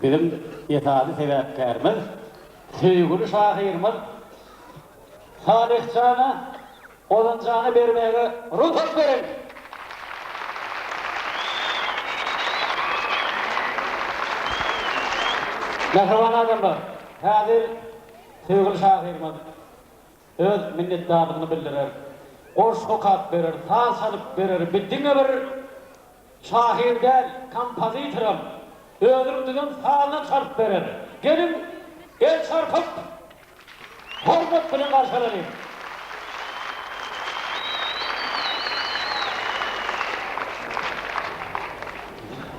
Biziň esasy sebäpkärimiz söýgüli şahyrymyz Salyh jana, Ozan jana bermäge rugsat beriň! Mähriban adamlar, häzir söýgüli şahyrymyz öz minnetdarlygyny bildirer, goşgy okap berer, saz çalyp berer, bi diňe bir Şahyr däl, kompozitoram. Özüniň düzen sazynam çalyp berer. Geliň, el çarpyp, hormat bilen garşy alalyň.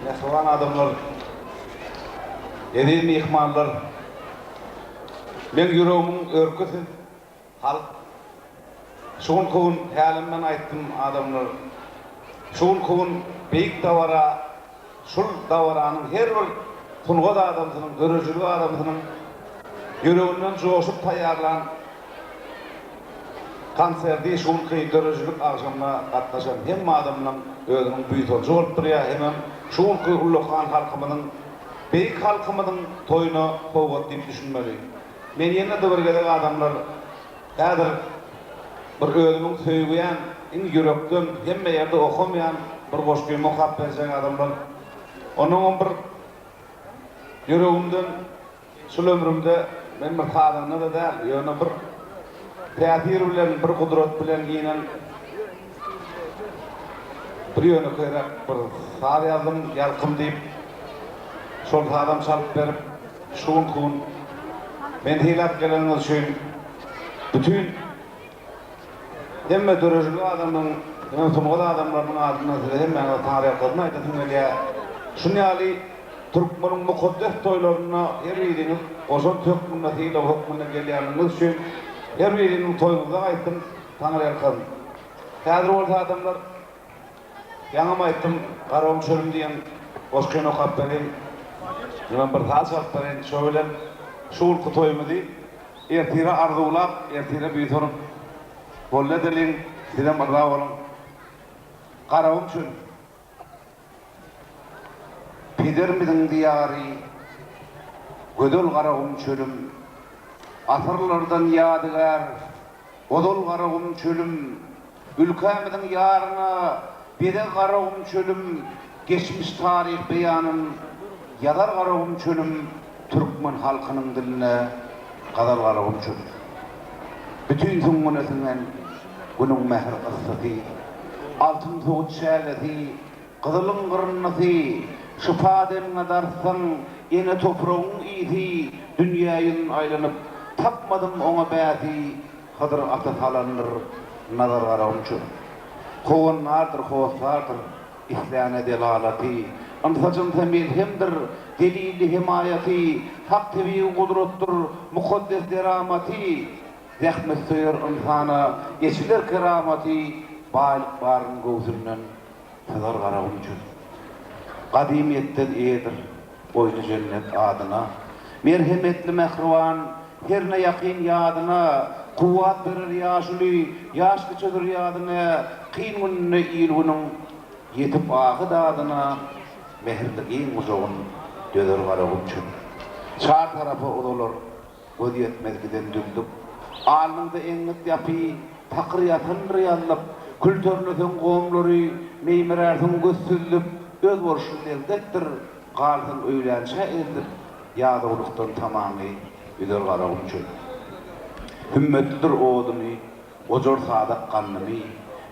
Mähriban adamlar, eziz myhmanlar, meň ýüregimiň örki siz. Halk, şu günki gün hälimden aýtdym adamlar, şu günki gün beýik dabara, şul dabaranyň her bir sungat adamsynyň, döredijilik adamsynyň ýüreginden joşup taýýarlan konserdi şu günki döredijilik agşamyna gatnaşan hemme adamlaň özüniň buýsanjy bolup durýar hemem şu günki ullakan halkymyzyň, beýik halkymyzyň toýuna sowgat diýip düşünmeli. Men ýene-de bir gezek adamlar häzir bir özümiň söýgýän iň ýürekden hemme ýerde okamaýan bir goşgymy okap berjek adamlar. Onnoňam bir ýüregimden şul ömrümde men bir sazanda-da däl ýöne bir täsir bilen bir gudrat bilen inen bir ýönekeýräk bir saz ýazdym Ýalkym diýip şol sazam çalyp berip Şu günki gün meni sylap geleniňiz üçin bütin hemme döredijilik adamlaryň hem sungat adamlarynyň adyndan size hemmäňize taňryýalkasyn aýdasym gelýär. Şuny ýaly türkmeniň mukaddes toýlarynda her biriňiz goşant hökmünde, sylag hökmünde gelýäniňiz üçin her biriňiziň toýuňyzda gaýtsyn taňryýalkasyn. Häzir bolsa adamlar Ýaňam aýtdym, Garagum çölüm diýen goşgyny okap bereýin. Ýöne bir saz çalyp bereýin. Şo bilen şu günki toýumyzy ertire arzuwlap, ertire buýsanyp boldy edeliň. Sizem yrza boluň. Garagum çölüm. Pederimiziň diýary, gözel Garagum çölüm. Asyrlardan ýadygär Ozal Garagum çölüm, Ülkämiziň ýaryna bezeg Garagum çölüm, Geçmiş taryh beýanyn ýazar Garagum çölüm, Türkmen halkynyň diline gazal Garagum çölüm. Bütin süňňüne siňen Günüň mähir yssysy, Altyn sowut şälesi, Gyzylyň gyryndysy, Şypa demiňe dartsaň, ene topragyň ysy, Dünýä ýüzün aýlanyp, tapmadym oňa bäsi, Hydyr ata salandyr nazar Garagum çöl. Howandardyr, hossardyr, isläne delalaty, Ynsa-jynsa melhemdir, delilli hemaýaty, Hak tebigy gudratdyr, mukaddes deramaty, Zähmetsöýer ynsana eçiler keramaty, Baýlyk baryn göwsünden syzar Garagum çöl. Gadymyýetden eýedir goýny jennet adyna, Merhemetli mähriban, herne ýakyn ýadyna, Kuwwat berer ýaşuly, ýaş kiçi zürýadyna, Kyn gününde il-günüň ýetip ahy-dadyna, Mähirli giň gujagyn dözer Garagum çöl. Çar tarapa uzalar Göz ýetmez giden düzlük. Alnyňda eňňit ýapy, takyr ýatandyr ýazlyk. Külterleseň gomlary, meýmirärsiň göz süzlüp. Özboluşly lezzetdir, galsaň öýlänçä ezlip. Ýadawlykdan tamaňy üzer Garagum çöl. Hümmetlidir oduny, Ojar sadak gandymy,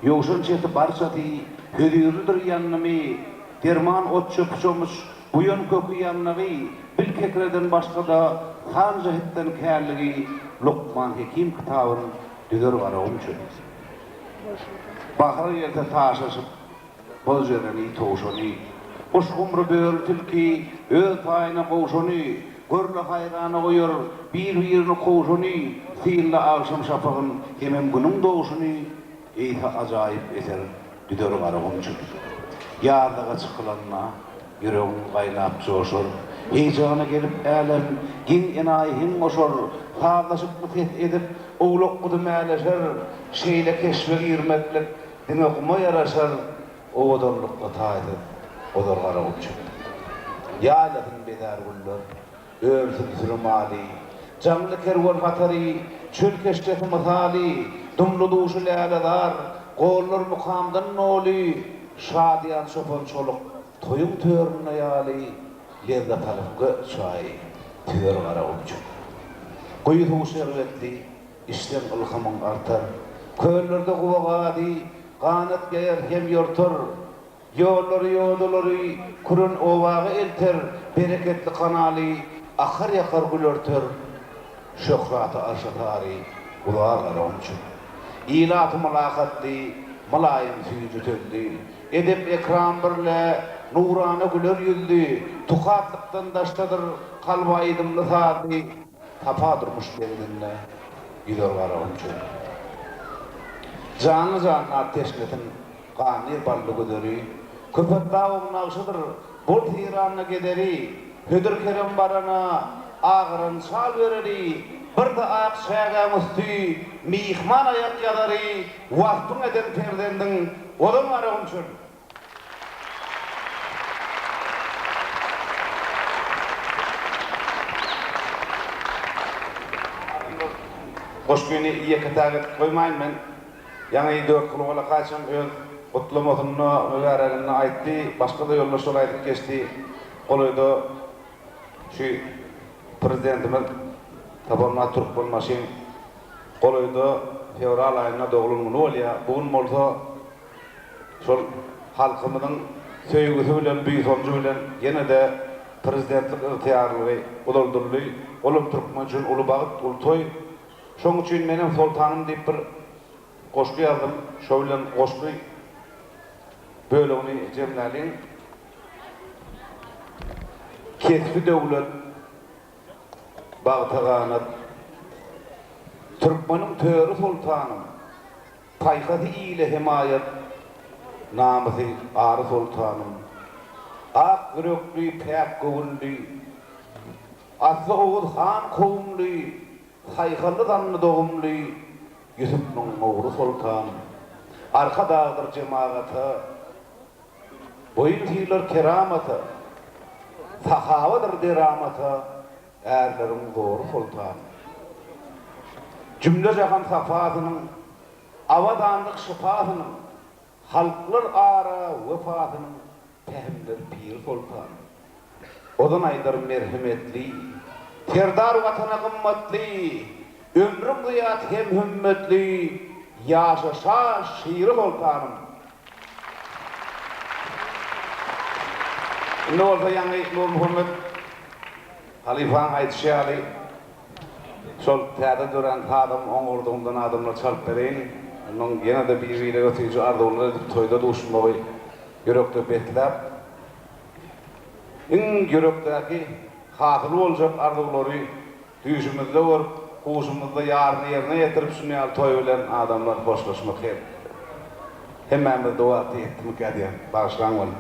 Ýowşan çeti barçasy, Hözirlidir ýandymy, Derman ot-çöpi-çomuç, Buýan köki ýandagy, Bil kekreden başga-da, San jähetden kärligi, Lukman Hekim kitabyn Düzer Garagum çöli. Bahar gelse taşaşyp, Boz jereni, towşany, Guş-gumry, böri, tilki Öz paýyna gowşany, Görle haýrana goýar, Bir-birini kowşany, Synla agşam şapagyn Hemem günüň dogşuny, Eýse ajaýyp eser Düzer Garagum çöli. Ýazlyga çykylanda, Ýüregiň gaýnap joşar. Heýjana gelip älem, Geň-enaýy heň goşar, Sazlaşykly ses edip, Owlak-guzy mäleşer. Şeýle keşbe girmeklik Diňe guma ýaraşar, Owadanlykda taýsyz Ozar Garagum çöli. Ýaýlasyn bezär güller, Örsün süri maly. Jaňly kerwen hatary, Çöl keşdesi mysaly, Dumly-duşy lälezar, Gollar mukamdan doly, Şadyýan çopan-çoluk, Toýuň töründe ýaly, Lezzet alyp gök çaýy, Süzer Garagum çöli. Guýy suwy şerbetli, Içseň ylhamyň artar. Köllerde guba gazy, Ganat ýaýar hem ýortar. Ýollary, ýodalary küren obaga elter, Bereketli kanaly akar-ýakar gül örter, Şöhraty arşa sary uzar Garagum çöli. Ilaty mylakatly, mylaýym süýji sözli, Edep-ekram birle nurana güler ýüzli, Tukatlykdan daşdadyr kalby aýdymly-sazly, Sapa durmuş deňzinde ýüzer Garagum çöli. Janly-jandar teşnesin Ganly bally güzeri, Köpetdagyň nagşydyr, bol seýranda gezeri, Hödür-kerem barana, agyran çal bereri, Bir-de ak çägäň üsti, myhman aýak ýazary, Waspyň eden perzendiň, ozan Garagum çöl. Goşgyny ýeke-täk edip goýmaýyn men. Ýaňy Dörtguly Galakaçam öz gutlamasynda, mübäreginde aýtdy, başga-da ýoldaşlar aýdyp geçdi. Golaýda şu Prezidentimiz Saparmyrat Türkmenbaşyň golaýda fewral aýynda doglan güni bolýar. Bu gün bolsa şol halkymyzyň söýgüsi bilen, buýsanjy bilen ýene-de Prezidentlik ygtyýarlygy uzaldyldy. Olam türkmen üçin uly bagt, uly toý. Şoň üçin menem Soltanym diýip bir goşgy ýazdym. Şo bilen goşgy bölegini jemläliň. Kesbi döwlet, bagta ganat. Türkmeniň töri soltanym. Paýhasy ile hemaýat, namysy ary soltanym. Ak ýürekli, päk göwünli. Asly Oguz han kowumly, Saýhally zanny dogumly, Ýusupnyň ogly soltan. Arkadagdyr jemagata, Boýun sylar keramata, Sahabadyr deramata, Ärleriň zory soltan. Jümle-jahan sapasynyň, Abadanlyk şypasynyň, Halklar ara wepasynyň Pähimler piri soltan. Ozan aýdar merhemetli, Serdar Watana gymmatly, Ömrüň zyýat hem hümmetli, Ýaşa şa şiri soltanym. Indi bolsa ýaňy Nurmuhammet halypaň aýdyşy ýaly, Şol täze dörän sazam oňurdugymdan adamlar çalyp bereýin. Onnoň ýene-de bir-birege süýji arzuwlar edip toýda duşmagy ýürekde besläp, iň ýürekdäki hasyl boljak arzuwlary düýşümizde görüp, huşumyzda ýaryny ýerine ýetirip şuny ýaly toý bilen adamlar hoşlaşmak hem hemmämizde wagty ýetdimikä diýýän. Bagyşlaň meni.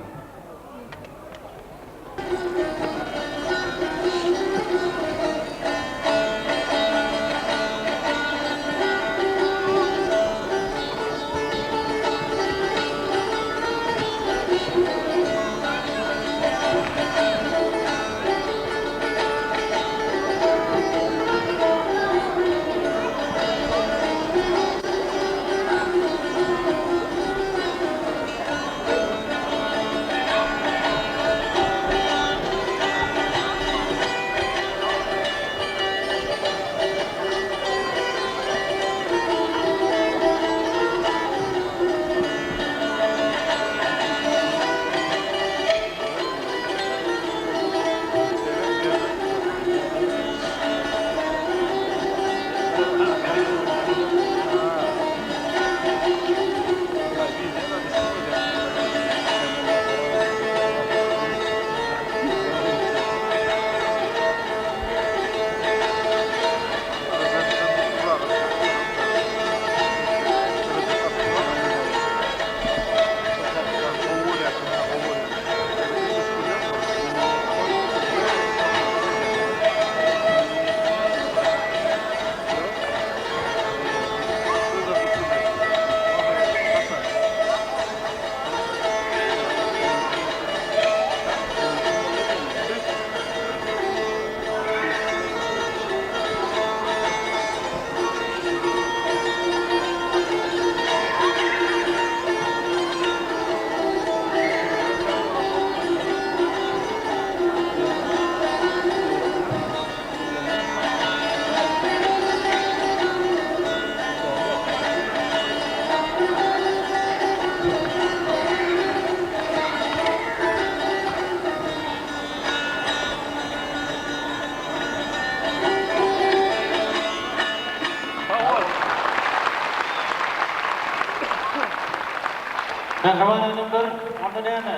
Mähriban adamlar, onda näme?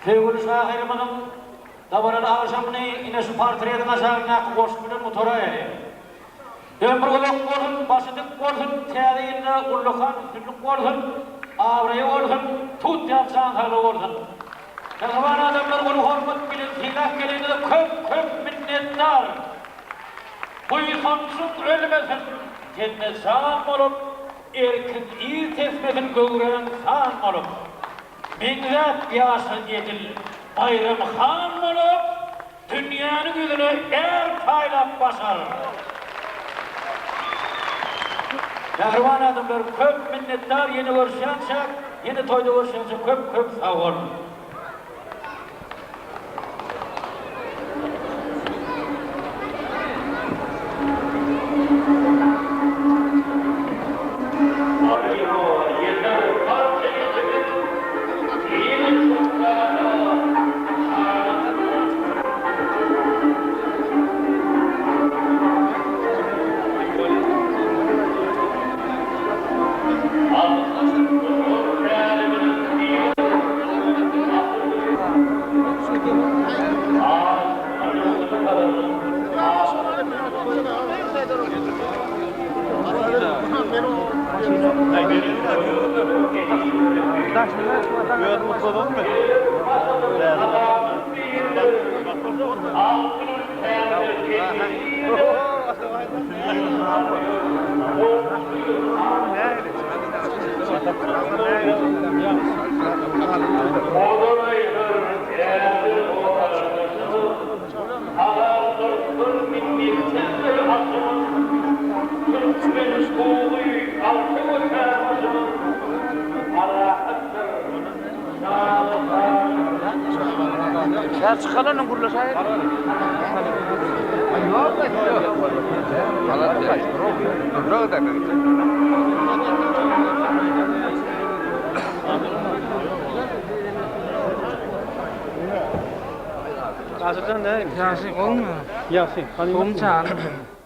Söýgüli şahyrymyzyň dabaraly agşamyny ine şu portretiň aşagyndaky goşgy bilen gutaraýaly. Ömri uzak bolsun, başy dik bolsun, täze ýylda ullakan üstünlik bolsun, abraýy bolsun, tut ýaly jan saglygy bolsun. Mähriban adamlar, uly hormat bilen sylap geleniňize köp köp minnetdar. Buýsanjyň ölmesin, tende jan bolup, Erkiň yz tesmesin göwräň san bolup. Meňzäp ýaşa edil Baýram han bolup, Dünýäniň ýüzüne är paýlap başar. Mähriban adamlar köp minnetdar ýene görüşýänçäk ýene toýda görüşýänçä köp köp sag boluň. Ýagşy, gowumy? Ýagşy. Gowumy çagalar?